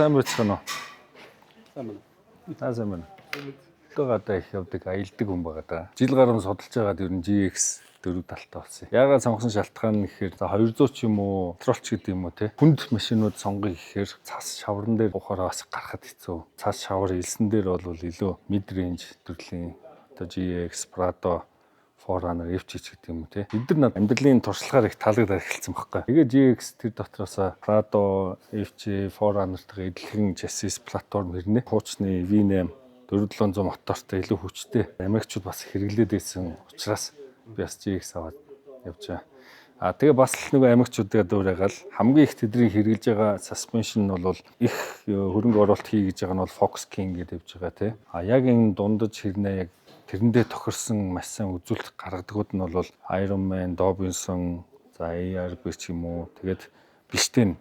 Сайн байцгаана уу? Сайн байна. Та сайн байна. Одоо гадаа их явдаг, аялдаг хүн байгаа даа. Жил гарan судалж байгаад ер нь GX дөрөв талтай болсон. Яагаад сонгосон шалтгаан нь гэхээр за 200 ч юм уу, петролч гэдэг юм уу те. Хүнд машинууд сонгоё гэхээр цас шавран дээр ухаараа бас гарахад хэцүү. Цас шавар элсэн дээр бол илүү mid range төрлийн одоо GX, Prado, 4Runner, FJ гэдэг юм уу те. Эдгээр над амьдралын туршлагаар их таалагдаад эхэлсэн байхгүй. Тэгээ GX тэр дотроос Prado, FJ, 4Runner-тайгаа эдлэхэн chassis платформ хэрнээ. Хуучны V8 4700 мотортой илүү хүчтэй. Америкчууд бас хэрэглээд байсан учраас би бас GX аваад явж байгаа. А тэгээ бас л нөгөө Америкчуудаа дуурайгаал хамгийн их тэдний хэрэглэж байгаа suspension нь бол их хөрөнгө оруулалт хий гэж байгаа нь бол Fox King гэдэг явж байгаа тий. А яг энэ дундаж хэрнээ яг тэрэндээ тохирсон маш сайн үзүүлэлт гаргадагуд нь бол Ironman, Dobinson, за ARB ч юм уу, тэгээд Bilstein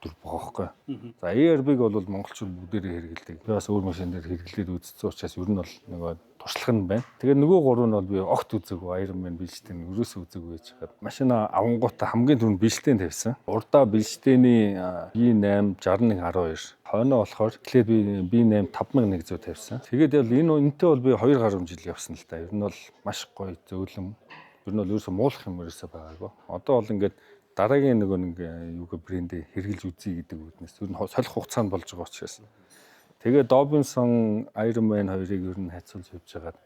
дөрв байгаа байхгүй. За ARB-г бол монголчууд бүгдээрээ хэрэглэдэг. Би бас өөр машин дээр хэрэглээд үзсэн учраас ер нь бол нөгөө туршлага нь байна. Тэгээ нөгөө гурав нь бол би огт үзээгүй. Ironman, Bilstein ерөөсөө үзээгүй байж хаад. Машина авангуудаа хамгийн түрүүнд Bilstein тавьсан. Урдаа Bilstein-ийн B8 6112, хойноо болохоор эхлээд би B8 5100 тавьсан. Тэгээд бол энэ энэтэй бол би 2 гаруй жил явсан л да. Ер нь бол маш гоё зөөлөн. Ер нь бол ерөөсөө муулах юм ерөөсөө байгаагүй. Одоо бол ингээд дараагийн нөгөө нэг юуг брендээ хэрэглэж үзье гэдэг үүднээс ер нь солих хугацаанд болж байгаа учраас. Тэгээ Dobinson, Ironman хоёрыг ер нь харьцуулж явж байгаад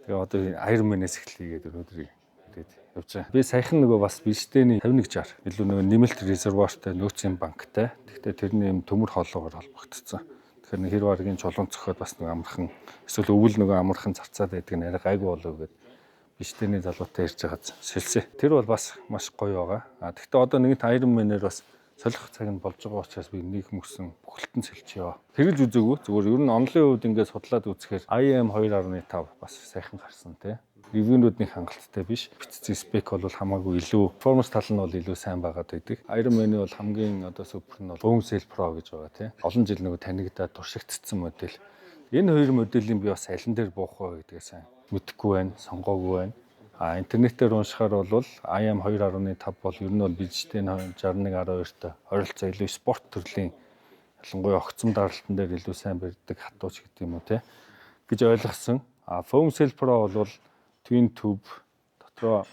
тэгээ одоо Ironman-ээс эхлэе гэдэг өнөөдөр ирээд явж байгаа. Би саяхан нөгөө бас Bilstein-ий 5160 илүү нөгөө нэмэлт резервуартай, нөөцийн банктай. Гэхдээ тэрний юм төмөр хоолоогоор холбогдсон. Тэгэхээр нэг хэр баргийн чулуун цохиод бас нэг амархан эсвэл өвөл нөгөө амархан царцаад байдаг нь арай гайгүй болов гэдэг Bilstein-ий залуутай ярьж байгаад сэлсэ. Тэр бол бас маш гоё байгаа. А тэгвэл одоо нэгэнт Ironman-ээр бас солих цаг нь болж байгаа учраас би нэг мөсөн бүхэлдэн сэлчихье. Хэрэглэж үзээгүй. Зүгээр ер нь онлын хувьд ингээд судлаад үзэхээр IM 2.5 бас сайхан гарсан тий. Review-нүүд нэг хангалттай биш. Бүтцийн spec бол хамаагүй илүү, performance тал нь бол илүү сайн байгаад байдаг. Ironman-ы бол хамгийн одоо супер нь бол Foam Cell Pro гэж байгаа тий. Олон жил нөгөө танигдаад туршигдсан модель. Энэ хоёр моделийн би бас аль нь дээр буух вэ гэдгээ сайн мэдэхгүй байна, сонгоогүй байна. А интернетээр уншихаар бол IM 2.5 бол ер нь бол Bilstein 61.12-той ойролцоо илүү спорт төрлийн, ялангуяа огцом даралтан дээр илүү сайн барьдаг хатууч гэдэг юм уу те гэж ойлгосон. А Foam Cell Pro бол twin tube дотроо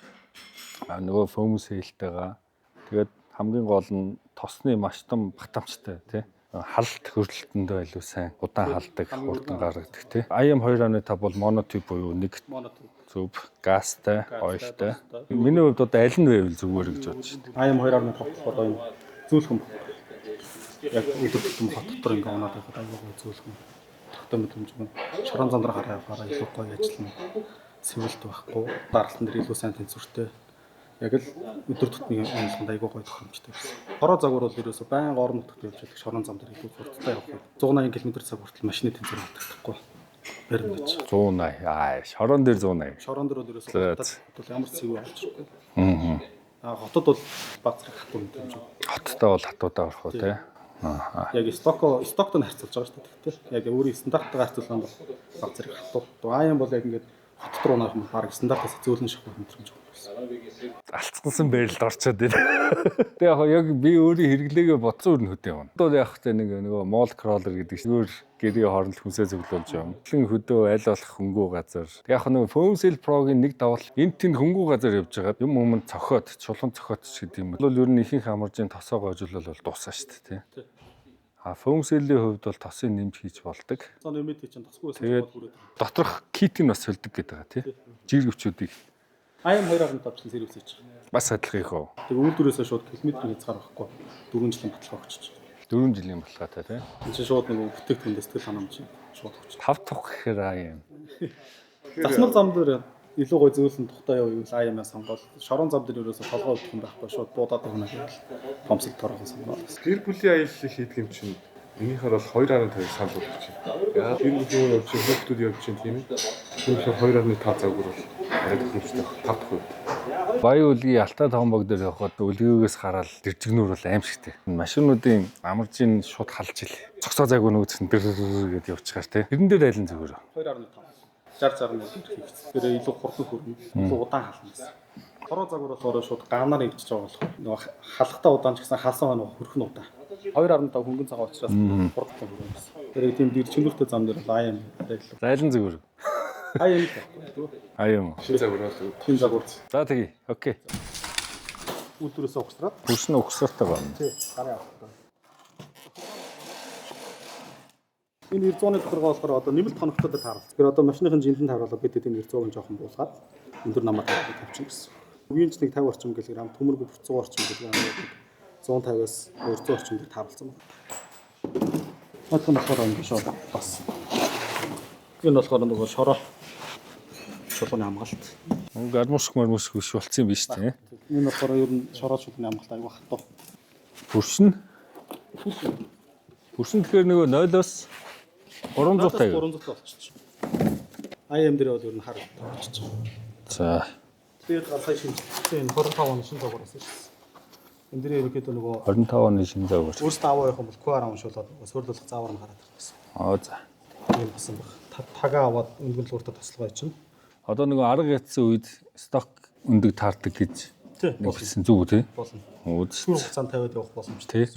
нөгөө foam cell-тэйгээ, тэгээд хамгийн гол нь тосны маш том багтаамжтай тий, халт хөрөлтөндөө илүү сайн удаан халдаг, хурдан гаргадаг тий. IM 2.5 бол monotube буюу нэг Monotube. Зөв газтай, oil-тай. Миний хувьд одоо аль нь байвал зүгээр гэж бодож байна. IM 2.5 болохоор энэ зөөлхөн баг. Яг өдөр тутам хот дотор ингээ унаад байхад аюу гой зөөлхөн. Тогтоо мэдрэмж байна. Шорон зам дээр гараа явахаараа илүү гоё ажиллана. Сэвэлт байхгүй. Даралтан дээр илүү сайн тэнцвэртэй. Яг л өдөр тутмын онолгонд аюу гой тохиромжтой байсан. Хороо загвар бол ерөөсө байнга орон нутагт явж байдаг шорон зам дээр илүү хурдтай явах. 180 км цаг хүртэл машины тэнцвэр алдагдахгүй. Барина гэж. 180. Аа, шорон дээр 180. Шорон дээр бол ерөөсө За, хотод бол ямар ч сэвүү авчихгүй. Аа. А хотод бол баг зэрэг хатуу мэдрэмж. Хоттой бол хатуудаа орох уу те. Аа. Яг stock-той харьцуулж байгаа шүү дээ. Тэгтэл яг өөрийн стандарттайгаа харьцуулах бол баг зэрэг хатуу. IM бол яг ингээд хотод руу нарах юм баг стандартаас зөөлөн шахах мэдрэмж өгсөн. Алцгансан байралд орчоод байна. Тэгээ яг би өөрийн хэрэглээгээ бодсон өөр нь хөдөө явна. Одоо яг тэ нэг нөгөө mall crawler гэдэг шиг өөр гэрээ хооронд хүнсээ зөвлөөлж явна. Тлэн хөдөө аль болох хөнгүү газар. Тэг яг нөгөө Foam Cell Pro-гийн нэг давал энэ тэнд хөнгүү газар явж байгаад юм өмнө цохиод, чулуун цохиод ч гэдэг юм. Бол ер нь ихэнх амаржийн тосоо гожуулал бол дуусаа шүү дээ, тий. А Foam Cell-ийн хувьд бол тосын нэмж хийж болдог. Цоо нэмээд чинь тосгүй байсан Тэгээд бол хүрээд. Доторх kit нь бас сольдог гэдэг байгаа тий. Жиргэвчүүдийг IM 2.5 чин сервис хийж байгаа. Бас адилхан их үү? Тэг үйлдвэрээсээ шууд километрийн хязгаар байхгүй. 4 жилийн баталгаа өгчөж. 4 жилийн баталгаатай тий. Энд чинь шууд нэг бүтээгдэхүүн сэтгэл ханамж шууд өгч. 5 тух гэхээр аа юм. Засмал зам дээр илүү гой зөөлөн тухтай яв гэвэл IM-аа сонгоол. Шорон зам дээр ерөөсө толгой өвдөх юм байхгүй, шууд буудаад өгнө гэвэл помсог торгон сонгоол. Гэр бүлийн аяллыг хийдэг юм чинь энийхэр бол 2.5 санал болгож байна. Яг гэр бүлийн явж чинь, хүүхдүүд явж чинь, тийм ээ. Тэгэхээр 2.5 загвар бол арай тохиромжтой байх. 5 дахь үед. Баян үлгийн Алтай томбог дээр явхад өлгөөгөөс хараад дэржигнүүр бол аимшигтэй. Машинуудын амаржийн шууд халж ил. Цогцоо зайгүй нөөцсөн дэр гэдээ явчихаар тий. Тэрэн дээр аль нь зүгээр вэ? 2.5. 60 61 хийгдсэн. Тэр илүү хурдан хөрнө, илүү удаан хална гэсэн. Хороо загвар болохоор шууд ганаар ингэж байгаа болохоор нөгөө халахтаа удаан ч гэсэн халсан нөгөө хөрх нь удаан. 2.5 хөнгөн цагаан учраас хурдан хөнгөн гэсэн. Тэр тийм дэр чөлөөртэй зам дээр бол IM арай л. За аль нь зүгээр? IM л байхгүй. IM. Шинэ загвар бол Шинэ загвар. За тэгье. Окей. Үйлдвэрээс угсраад. Хөрш нь угсраатай байна. Тий, гарын авах. Энэ 900-ны тодорхой болохоор одоо нэмэлт хоногтой дээр тааруулсан. Тэгэхээр одоо машиныхын жинтэн тааруулаад бид энэ 900-ыг жоохон буулгаад өндөр намаар тавьчих гэсэн. Үгийн ч нэг 50 орчим кг, төмөргөө 100 орчим кг 150-аас 200 орчим дээр тааруулсан байна. Наадах нь болохоор ингэ шууд бас. Энэ болохоор нөгөө шороо чулууны хамгаалт. Гармушк мармушк биш болцсон юм биш үү? Энэ болохоор ер нь шороо чулууны хамгаалт аягүй хатуу. Хөрш нь. Хөрш нь тэгэхээр нөгөө 0-оос 350. 300 болчих. IM дээр бол ер нь хар болчих. За. Тэгээд галхай шинжилсэн энэ 25 оны шинэ загвараас ирсэн. Энэ дээр ерөнхийдөө нөгөө 25 оны шинэ загвар. өөрсдөө аваа явах юм бол QR уншуулад нөгөө суйрлуулах заавар нь гараад ирнэ гэсэн. Аа за. Тийм болсон баг. Тагаа аваад өнгөн лууртаа тослогоо чинь. Одоо нөгөө арга ятсан үед сток өндөг таардаг гэж Тий. нэг хэлсэн зүг үү тий? Болно. Ууз. Түр хугацаанд тавиад явах боломжтой. Тий.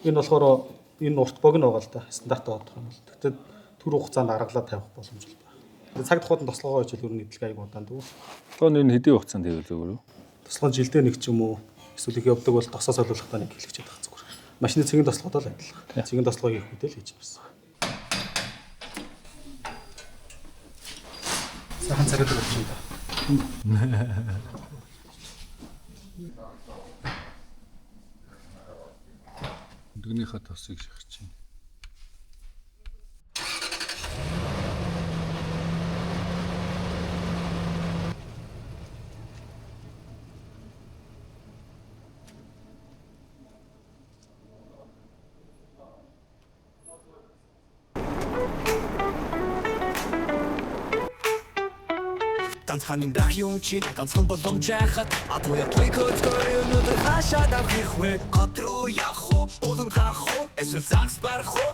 Энэ болохоор энэ урт богино байгаа л да. Стандартаа бодох юм бол. Тэгтээ түр хугацаанд аргалаад тавих боломж л байна. Тэгээ цаг тухайд нь тослогоо хичээл ер нь эдлэг аяг удаан дүү. Тослогоо нь хэдийн хугацаанд хийвэл зүгээр үү? Тослогоо жилдээ нэг ч юм уу эсвэл их явдаг бол тосоо солиулахдаа нэг хэлчихээд байх зүгээр. Машины цэгийн тослоготой л адилхан. Цэгийн тослогоо хийх үедээ л хийж байсан. Сайхан царайдаг болчихно да. Өндөгнийхөө тосыг шахаж чинь. Ганцхан дах юм чи ганцхан боломж яхад Атуу ятлыг хөдгөр өнөөдөр хаашаа давхих вэ? Хот руу явах уу, ууланд гарах уу, эсвэл загас барах уу?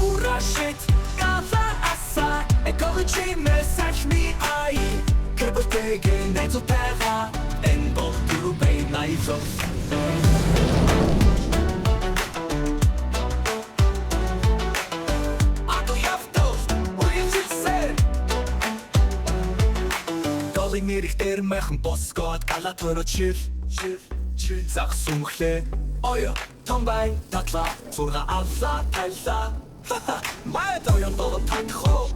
Урашит гала аса Экологи мессаж ми ай Кэбэртэйгээ найзуудтайгаа Энэ бол дөрөв наялал. Атуу явтал үргэлжилсэн. Долын нэрх дээр майхан босгоод гала төрөө чил чил чил загас өмхлээ. Оё том байн татлаа зурга авлаа тайлаа. Май тоён долон татхоо.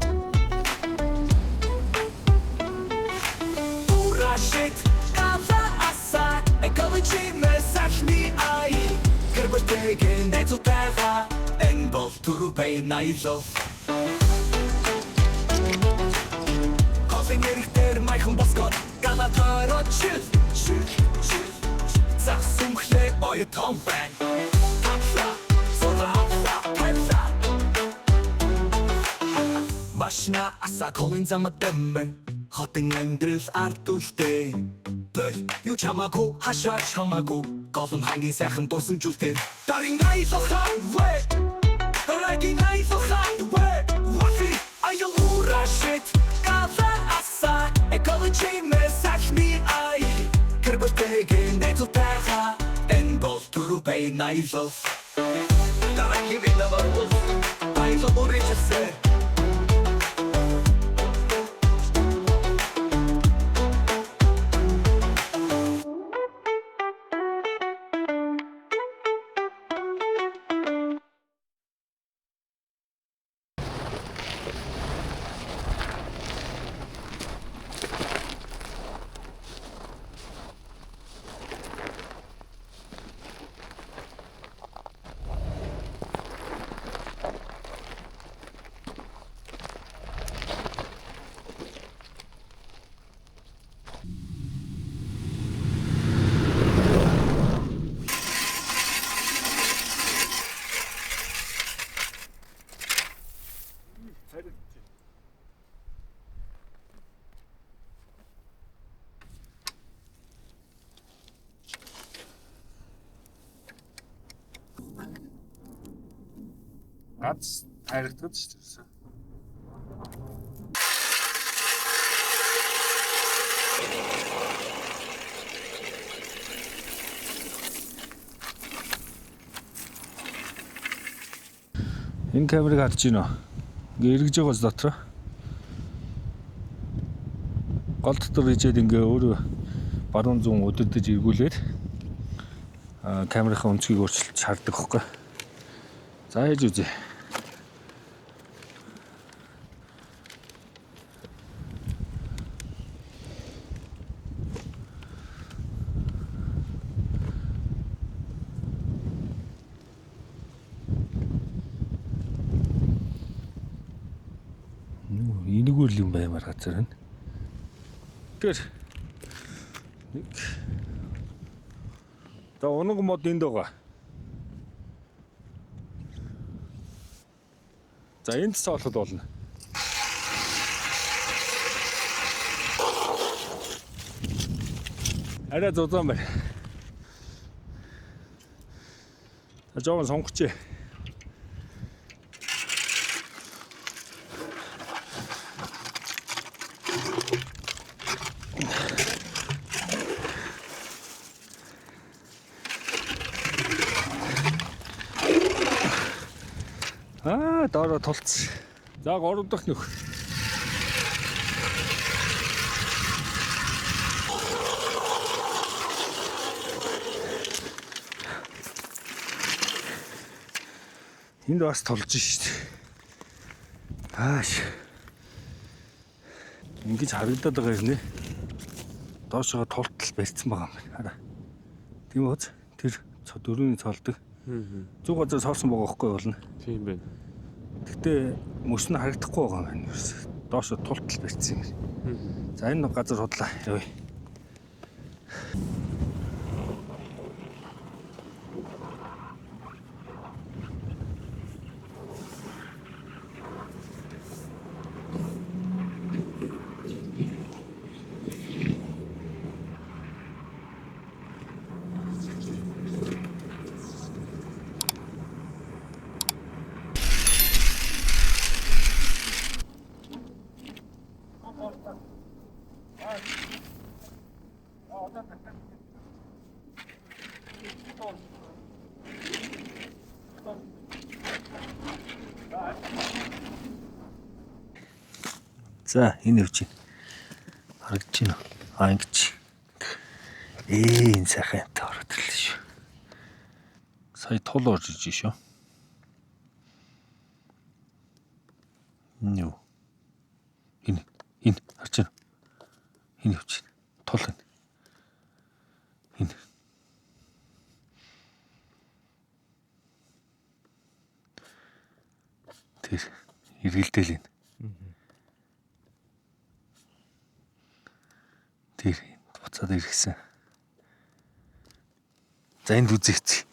Урашит гала аса экологи мессаж ми ай Гэрбэртэйгээ найзуудтайгаа энэ бол дөрөв наялал. Кофе нэрхтэр майхан босгоод гала тойроо чил чил чил загас өмхлээ. Оё том байн татлаа зурга авлаа тайлаа. Машина аса колын замад дэмэн хотын амьдрал ард үлдээ. Бэл юу ч хамаагүй хашаа ч хамаагүй гол нь хамгийн сайхан дурсамжуултээ. Дарин аялал вэ? Дарин аялал вэ? Вафи аял урашит гала аса экологи мессаж ми ай Кэрбэртэйгээ найзуудтайгаа энэ бол дөрөв наялал. Дараагийн видео аялал үргэлжилсэн. Гац тайрагдаад шүү дээ. Энэ камерыг харж байна уу? Ингээ эргэж байгаа дотор. Гол дотор ижээд ингээ өөрөө баруун зүүн өдөрдөж эргүүлээд камерынхаа өнцгийг өөрчилж хардаг хөхгүй. За яаж үзье. Энэгээр л юм баймар газар байна. Тэгэхээр нэг за унаг мод энд байгаа. За энд цоолоход болно. Арай зузаан байна. За жоохон сонгоч. Аа, доороо тулц. За 3 дахь нөх. Энд бас тулж шít. Ааш. Ингэж харагдаад байгаа юм нэ. Доошоо тултал барьсан байгаа юм байна. Хараа. Тийм үү? Тэр дөрөвний цолдог. Зүг газар цоолсон байгаа байхгүй болно. Тийм байна. Гэхдээ мөс нь харагдахгүй байгаа юм байна. Доошо тултал барьсан юм. За энэ газар худлаа. Явъя. За энэ явж байна. Харагдаж байна уу? Аа ингэж. Энэ сайхан юмтай ороод ирлээ шүү. Сая тул орж иж шүү. Энэ юу? Энэ харж байна. Энэ явж байна. Тул энэ. Энэ. Тэр эргэлдээл энэ. Тэр буцаад иргэсэн. За энд үзээч.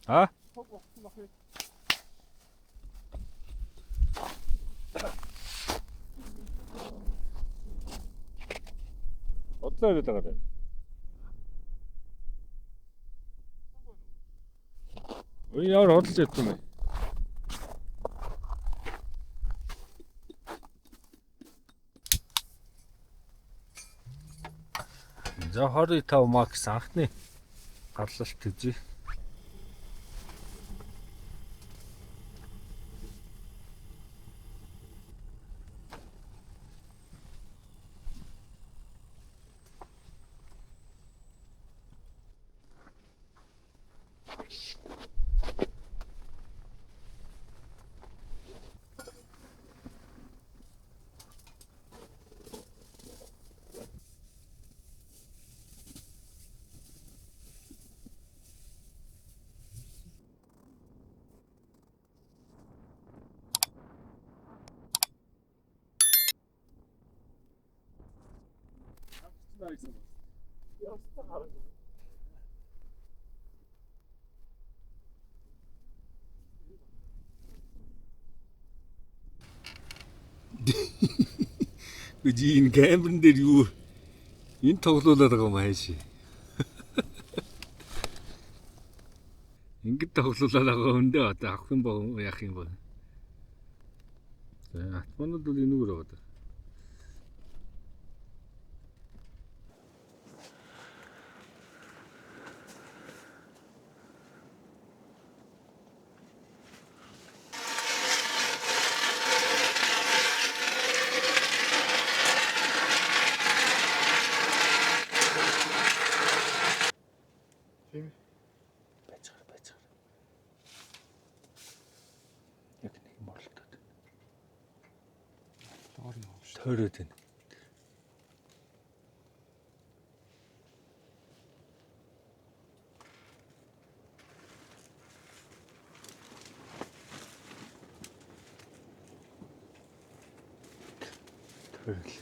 А? Одлоо ирээд байгаа юм. Ой ямар хөдөлж ядсан бэ? За 25 Max анхны гарлалт үзье. Би энэ камерын дээр юу энэ тоглуулад байгаа юм хайш. Ингээд тоглуулад байгаа хүндээ одоо авах юм боо яах юм бэ? За атманууд бол энэгээр байгаа даа. Тийм. Байцгаар байцгаар. Яг нэг юм оролдоод. Доор нь юм шүү. Тойроод байна. Тойрол.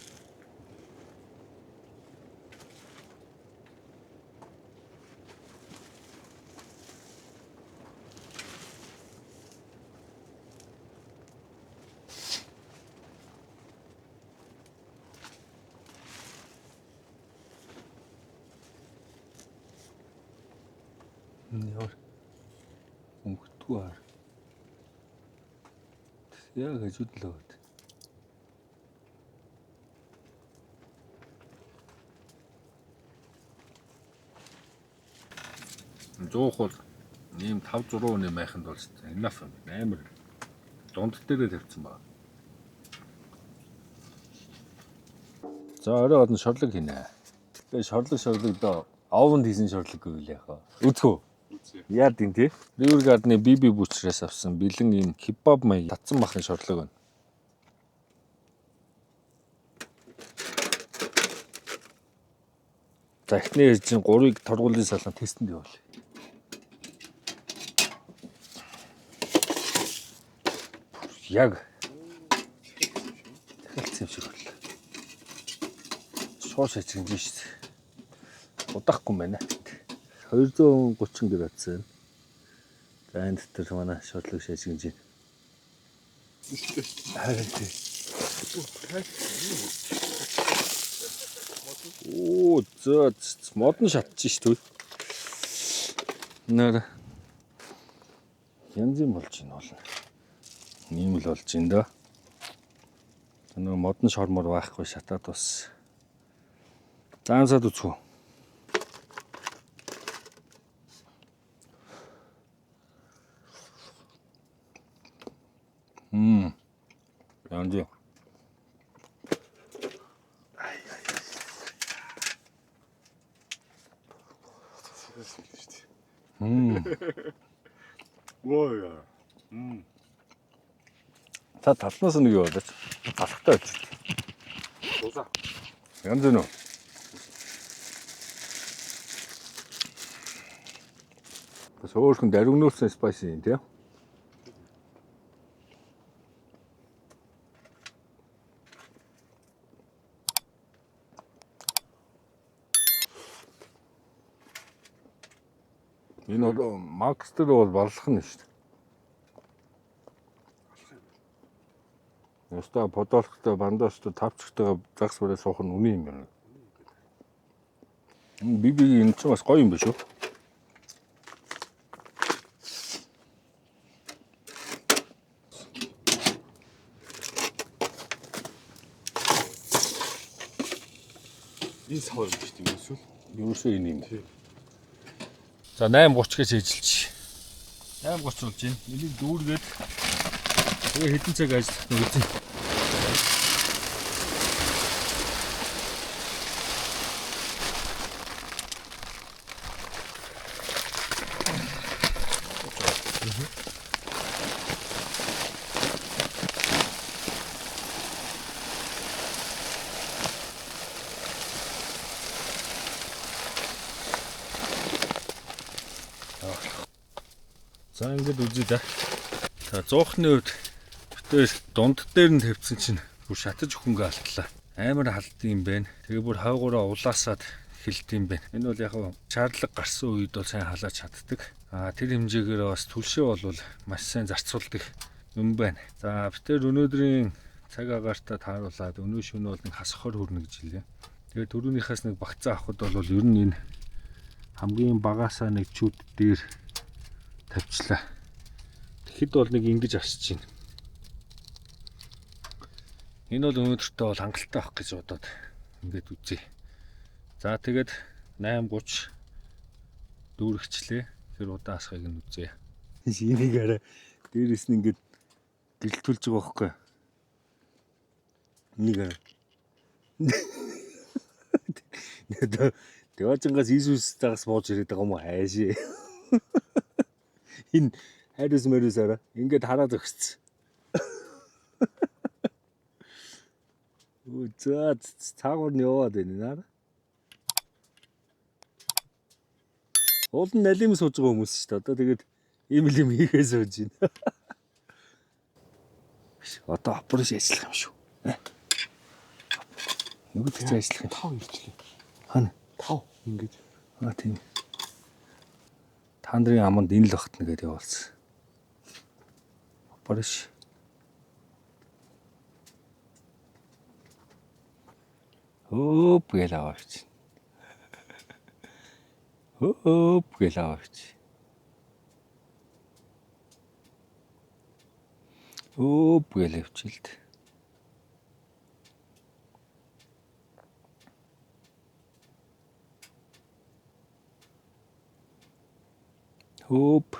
Ямар өнгөтгөө хар. Яг хажууд л байгаа. Зуух бол ийм 5 6 хүний майханд бол enough юм. Амар дунд дээрээ тавьсан байна. За орой одон шорлог хийнэ. Тэгээ шорлог шорлог доо овонд хийсэн шорлог гэвэл яах вэ? Үзэх үү? Үзье. Яад юм тий? River Garden-ы BB Butcher-ээс авсан бэлэн ийм кебаб маяг татсан махын шорлог байна. За эхний ээлжийн 3-ыг торгуулийн салон тестэнд явуул. Яг дахиад юм шиг боллоо. Шууд шажигнаж шít. Удаахгүй юм байна. 230 градус байна. За энэ дотор манай шотлог шажигнаж байна. Харин тий. Оо зөө мод нь шатчих шүү дээ. Нэр янз юм болж байна бол. Ийм л болж байна да. Нөгөө мод нь шормор байхгүй шатаад бас. Заансаад үзэх үү. Янз юм. Воо яа. Та талнаас нэг юу болооч. Алхтай очив. Дулаа. Янз бүр үү? Бас өөрхөн даригнуулсан spicy юм тий. Энэ бол Макс дээр бол барлах нь шүү дээ. Ёстой подолктой, бандостой, тавчтай загас барай суух нь үнэн юм байна. Би би энэ ч бас гоё юм биш үү? Энэ савар юм шүү дээ. Эсвэл Ерөөсөө энэ юм. За 8:30 гэж ажиллаж. 8:30 болж байна. Энийг дүүргээд тэгээ хэдэн цаг ажиллах нь үзье. За ингээд үзье да. За зуухны хувьд битээр дунд дээр нь тавьсан чинь бүр шатаж хөнгө алтлаа. Амар халдсан юм байна. Тэгээ бүр хойгоороо улаасаад эхэлт юм байна. Энэ бол яг шаардлага гарсан үед бол сайн халаач чаддаг. А тэр хэмжээгээр бас түлшээ бол маш сайн зарцуулдаг юм байна. За битээр өнөөдрийн Цаг агаартай тааруулаад өнөө шөнө бол нэг хасхор хүрнэ гэж хэлээ. Тэгээд түрүүнийхээс нэг багцаа авахд бол ер нь энэ хамгийн багасаа нэг чүд дээр тавьчлаа. Тэгэхэд бол нэг ингэж асч байна. Энэ бол өнөөдөртөө бол хангалттай авах гэж бодоод ингээд үзье. За тэгээд 8:30 дүүрэгчлээ. Тэр удаан асхыг нь үзье. Энийг арай дээрээс нь ингээд гэрэлтүүлж байгаа байхгүй. Энийг арай. Тэгажингаас Иесус загас бууж ирээд байгаа юм уу хайшээ. Энэ хайрус мөрөөс арай ингээд хараа зогссон. Үу за цаагуур нь яваад байна наа. Уул нь налим сууж байгаа хүмүүс шүү дээ. Одоо тэгээд ийм л юм хийхээ сууж байна. Биш, одоо операш ажиллах юм шүү. Юу гэж ажиллах юм? 5 ирчлээ. Хана. 5 ингэж. Аа тийм. Та нарын аманд энэ л багтна гэдээ явуулсан. Операш. Хөп гэл аваач. Хөп гэл аваач. Хөп гэл авчилд. Хөп.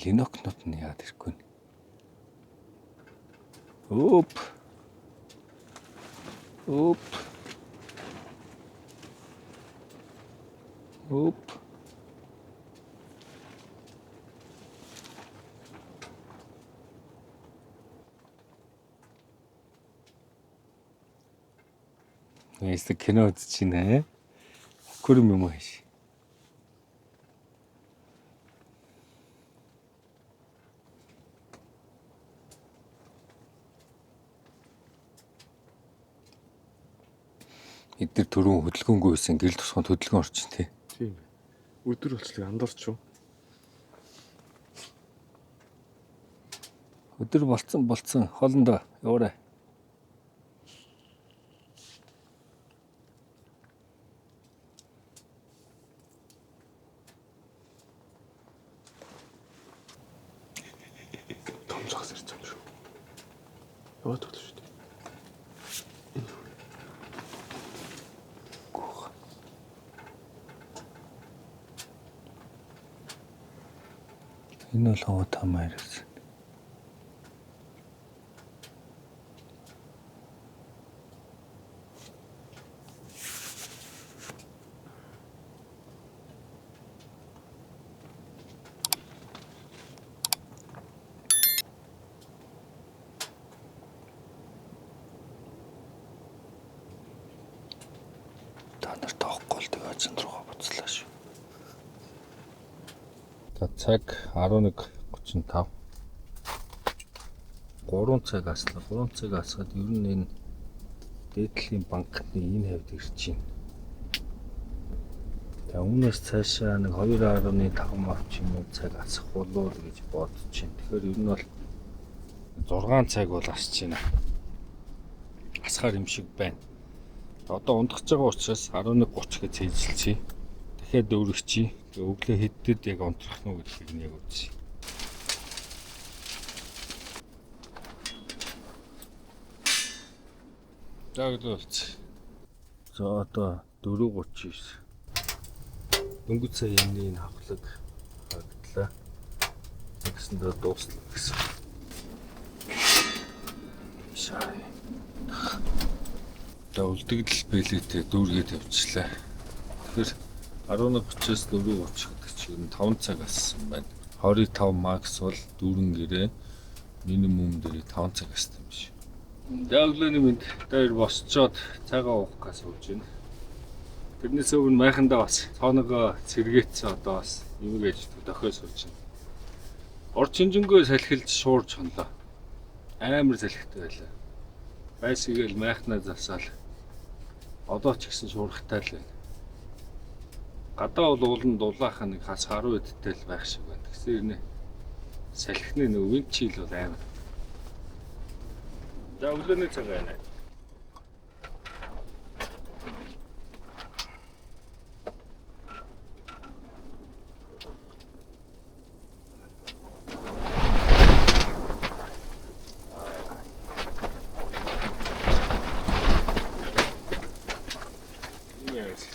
Линокнот нь яагаад ирэхгүй вэ? Хөп. Хөп. Хөп. Нэстэ кино үзэж байна. Хөрөм юм уу хайш. Эдгээр түрүүн хөдөлгөөнгүй байсан гэрэл тусганд хөдөлгөөн орчин тий. Тийм ээ. Өдөр болчлыг андуурч юу? Өдөр болцсон болцсон хоолндоо яваарай. Том загас ирж байгаа юм шүү. Яваад өглөө шүү дээ. Энэ бол хоо тамаа ирсэн. Та нарт авахгүй л тэгээ зэн рүүгээ буцлаа шүү. За цаг 11:35. 3 цаг аслаа. 3 цаг асгаад ер нь энэ дээдлийн банкны энэ хавьд ирж байна. За үүнээс цаашаа нэг 2.5 мав ч юм уу цаг асах болов уу гэж бодож байна. Тэгэхээр ер нь бол 6 цаг бол асч байна. Асахаар юм шиг байна. Одоо ундахж байгаа учраас 11:30 гэж цээжилчихье. Дахиад дөөрөгчий. Тэгээ өглөө хэддэд яг унтрах нь гэдгийг нь яг үзье. За өглөө болц. За одоо 4:39. Дөнгөж сая юмны энэ хавхлаг хагдлаа. Тэгсэндээ дууслаа гэсэн. Шай. За үлдэгдэл бэлээтэй дүүргээ тавьчлаа. Тэгэхээр 11:30-аас 4:30 гэдэг чинь 5 цаг ассан байна. 25 макс бол дүүрэн гэрээ минимум дээр 5 цаг ассан юм шиг. За өглөөний мэнд дээр босчоод цагаа уух гэж сууж байна. Тэрнээс өмнө майхандаа бас цооногоо сэргээцсэн одоо бас юм ээж дохио сууж байна. Орчинжингөө салхилж шуурж хонлоо. Амар салхитай байлаа. Байсгээл майхнаа засаал. Одоо ч гэсэн шуурхтай л байна. Гадаа бол уулын дулаахан нэг хас 10 эдтэй л байх шиг байна. Тэгсэн юм салхины нэг wind chill бол амар. За өглөөний цаг байна. Yes.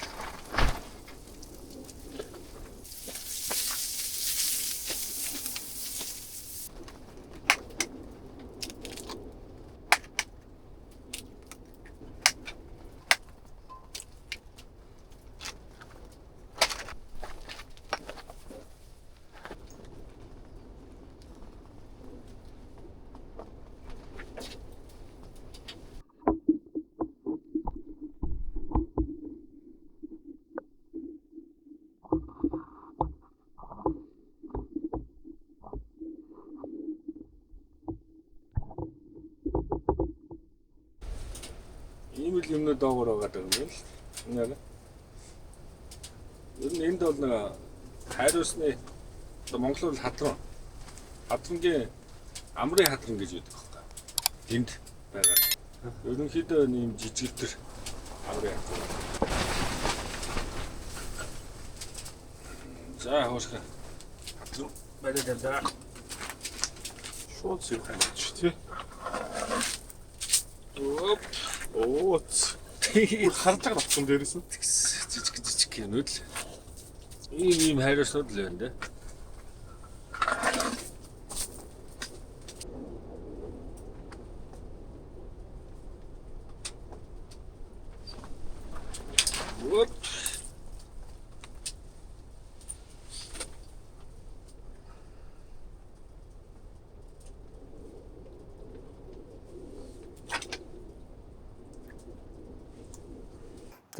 Ийм л юмнууд доогоор байгаа юм байна л. Энэ ер нь энд бол нэг хайруусны одоо монголоор л хадран. Хадрангийн амрын хадран гэж байдаг байхгүй. Энд байгаа. Ерөнхийдөө ийм жижигтэр амрын хадран. За хоошка. Хадран бариад тавьлаа. Шууд сэв ханаач тий. Оп. Ооц. Бүр харж байгаа авсан дээрээс нь. Тэгс жижиг жижиг юмнууд л. Ийм ийм хайрууснууд л байна дээ. Оп.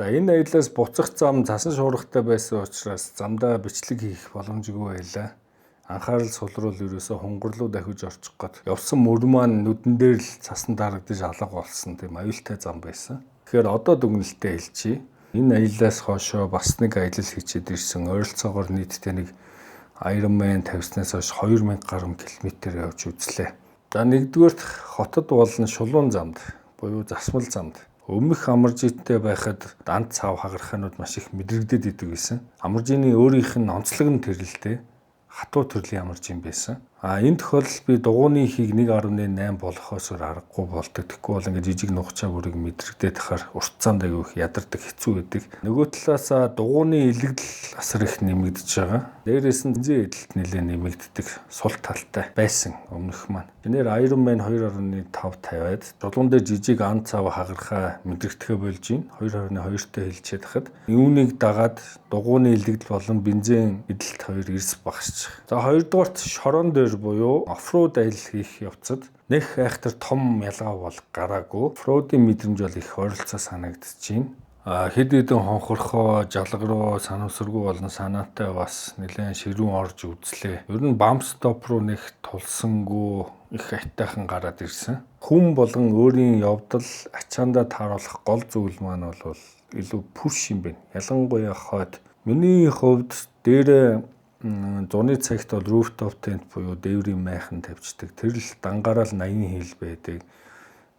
За энэ аяллаас буцах зам цасан шуургатай байсан учраас замдаа бичлэг хийх боломжгүй байлаа. Анхаарал сулруул ерөөсөө хунгарлуу дахиж орчих гээд явсан мөр маань нүдэн дээр л цасан дарагдаж алга болсон тийм аюултай зам байсан. Тэгэхээр одоо дүгнэлтээ хэлчихье. Энэ аяллаас хойшоо бас нэг аялал хийчихэд ирсэн. Ойролцоогоор нийтдээ нэг Ironman тавьснаас хойш 2000 гаруй километр явж үзлээ. За нэгдүгээрт хотод болон шулуун замд буюу засмал замд өмнөх амаржиттай байхад дант цав хагархаанууд маш их мэдрэгдээд идэг байсан. Амаржины өөрийнх нь онцлог нь тэр л дээ. Хатуу төрлийн амаржин байсан. А энэ тохиолдолд би дугууны ихийг 1.8 болохоос өөр аргагүй болдог. Тэгэхгүй бол ингээд жижиг нухчаа бүрийг мэдрэгдээд хахаар урт замд аягүй их ядардаг, хэцүү байдаг. Нөгөө талаасаа дугууны илэгдэл асар их нэмэгдэж байгаа. Дээрээс нь бензин эдэлт нэлээд нэмэгддэг сул талтай байсан өмнөх маань. Энээр Ironman 2.5 тавиад жулуун дээр жижиг ан цав хагархаа мэдрэгдэхэ болж байна. 2.2-тэй хэлчихэд хахад юуныг дагаад дугууны илэгдэл болон бензин эдэлт хоёр эрс багасчих. За хоёрдугаарт шорон дээр буюу оффроуд аялал хийх явцад нэх айхтар том ялгаа бол гараагүй. Оффроудын мэдрэмж бол их ойролцоо санагдаж байна. Хэд хэдэн хонхорхоо, жалгаруу, санамсаргүй болон санаатай бас нэлээд ширүүн орж үзлээ. Ер нь bump stop руу нэх тулсангүй их айтайхан гараад ирсэн. Хүн болгон өөрийн явдал ачаандаа тааруулах гол зүйл маань бол илүү пүрш юм байна. Ялангуяа хойд. Миний хувьд дээрээ зуны цагт бол rooftop tent буюу дээврийн майхан тавьчихдаг. Тэр л дангаараа л 80 хил байдаг.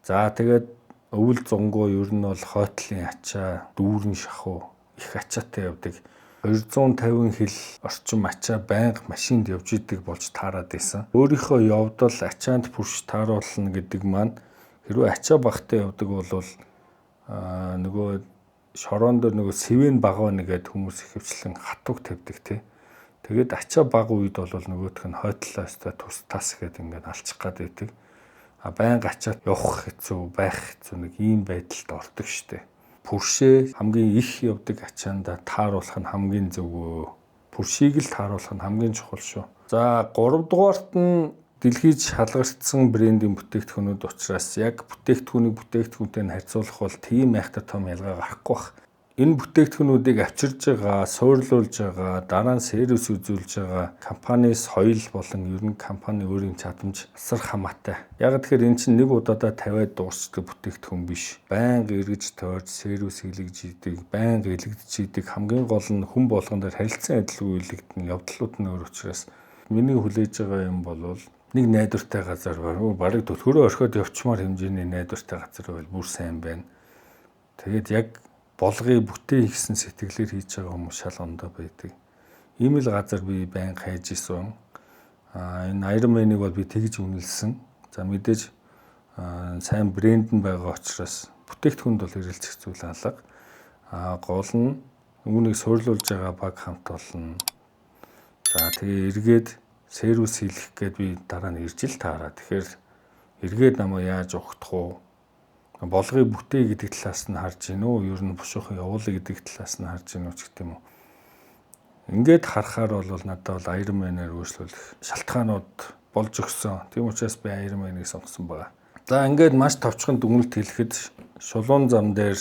За тэгээд өвөл зунгуу ер нь бол хойтлын ачаа, дүүрэн шахуу их ачаатай явдаг. 250 хил орчим ачаа байнга машинд явж идэг болж таарад байсан. Өөрийнхөө явдал ачаанд пүрш тааруулна гэдэг маань хэрвээ ачаа багтай явдаг бол нөгөө шорон дээр нөгөө сэвэн багаа нэгэд хүмүүс ихэвчлэн хатууг тавьдаг тий. Тэгээд ачаа бага үед бол нөгөөх нь хойтлоо өстой тус тас гэдэг ингээд алчих гад байдаг. А байнга ачаа явах хэцүү, байх хэцүү нэг ийм байдалд ордог штэ. Пүршээ хамгийн их явдаг ачаандаа тааруулах нь хамгийн зөв. Пүршийг л тааруулах нь хамгийн чухал шүү. За 3 дугаарт нь дэлхийд шалгартсан брендийн бүтээгдэхүүнүүд учраас яг бүтээгдэхүүнийг бүтээгдэхүүнтэй нь харьцуулах бол тийм айхтар том ялгаа гарахгүй бах. Энэ бүтээгдэхүүнүүдийг авчирж байгаа, суурлуулж байгаа, дараа нь сервис үзүүлж байгаа компани соёл болон ер нь компани өөрийн чадамж асар хамаатай. Яг тэгэхээр энэ чинь нэг удаадаа тавиад дуусдаг бүтээгдэхүүн биш. Байнга эргэж тойрж сервис хийлгэж идэг, байнга илэгдэж идэг. Хамгийн гол нь хүн болгон дээр харилцан адилгүй илэгдэн, явдлууд нь өөр учраас миний хүлээж байгаа юм бол нэг найдвартай газар байна. Бараг төлхөрөө орхиод явчмаар хэмжээний найдвартай газар байвал бүр сайн байна. Тэгээд яг болгоё бүтээ хийсэн сэтгэлээр хийж байгаа хүмүүс шал ондоо байдаг. Ийм л газар би байнга хайж исэн. Энэ Iron Man-ыг бол би тэгж үнэлсэн. За мэдээж сайн брэнд нь байгаа учраас бүтээгдэхүүнд бол эрэлцэх зүйл алга. Гол нь үүнийг суурлуулж байгаа баг хамт олон. За тэгээ эргээд сервис хийлгэх гээд би дараа нь ирж л таараа. Тэгэхээр эргээд намайг яаж угтах уу? Болгоё бүтээ гэдэг талаас нь харж гин үү? Ер нь бушуухан явуулъя гэдэг талаас нь харж гин үү ч гэдэг юм уу. Ингээд харахаар бол надад бол Iron Man-аар өөрчлөх шалтгаанууд болж өгсөн. Тийм учраас би Iron Man-ыг сонгосон байгаа. За ингээд маш товчхон дүгнэлт хэлэхэд шулуун зам дээр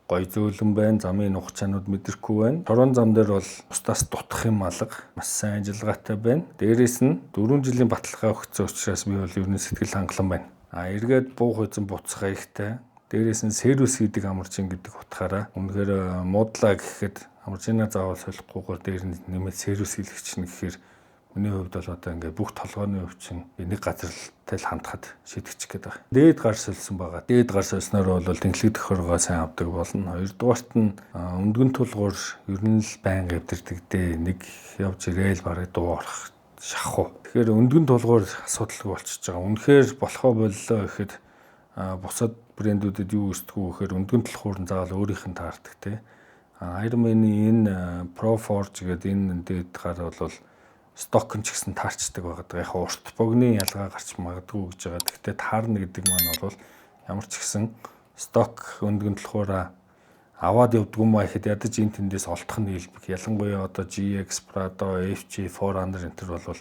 гой зөөлөн байна. Замын нухчаанууд мэдрэхгүй байна. Торон зам дээр бол бусдаас дутах юм алга. Маш сайн ажиллагаатай байна. Дээрээс нь 4 жилийн баталгаа өгсөн учраас би бол ер нь сэтгэл хангалуун байна. Эргээд буух эзэн буцах аягтай. Дээрээс нь сервис хийдэг амарчин гэдэг утгаараа үнэхээр муудлаа гэхэд амарчина заавал солихгүйгээр дээр нь нэмээд сервис хийлгэх чинь гэхээр миний хувьд бол одоо ингээд бүх толгойн өвчин нэг газартай л хандхад шийдэгчих гээд байгаа. Дээд гар сольсон байгаа. Дээд гар сольсноор бол тэнхлэг төхөргөө сайн авдаг болно. Хоёрдугаарт нь өндгөн тулгуур ер нь л байнга эвдэрдэг дээ. Нэг явж ирээл бараг дуу орох шахуу. Тэгэхээр өндгөн тулгуур асуудалгүй болчихж байгаа. Үнэхээр болохоо боллоо гэхэд бусад брэндүүдэд юу өсдгүү гэхээр өндгөн тулгуур нь заавал өөрийнх нь таардаг те. Iron Man-ийн энэ Pro Forge гэдэг энэ дээд гар бол сток нь ч гэсэн таарчдаг байгаа. Яг урт богны ялгаа гарч магадгүй гэж байгаа. Гэхдээ таарна гэдэг маань бол ямар ч гэсэн сток өндгөн тулгуураа аваад явдгүй юм а гэхэд ядаж энэ тэндээс олдох нь илбэг. Ялангуяа одоо GX, Prado, FG, 400 энэ төр бол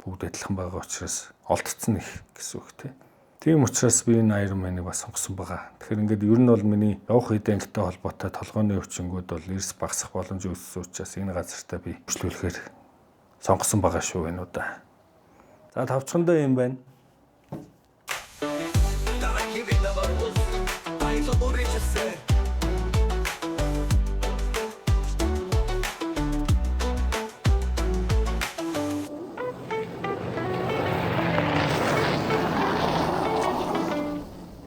бүгд адилхан байгаа учраас олдцсон их гэсэн үг тийм. Тийм учраас би энэ Iron Man-ыг бас сонгосон байгаа. Тэгэхээр ингээд ер нь бол миний явах хэд ангитай холбоотой толгойн өвчнгүүд бол эрс багасах боломж үүссэн учраас энэ газартаа би үйлчлүүлэхээр сонгосон байгаа шүү энэ удаа. За тавчхандаа юм байна.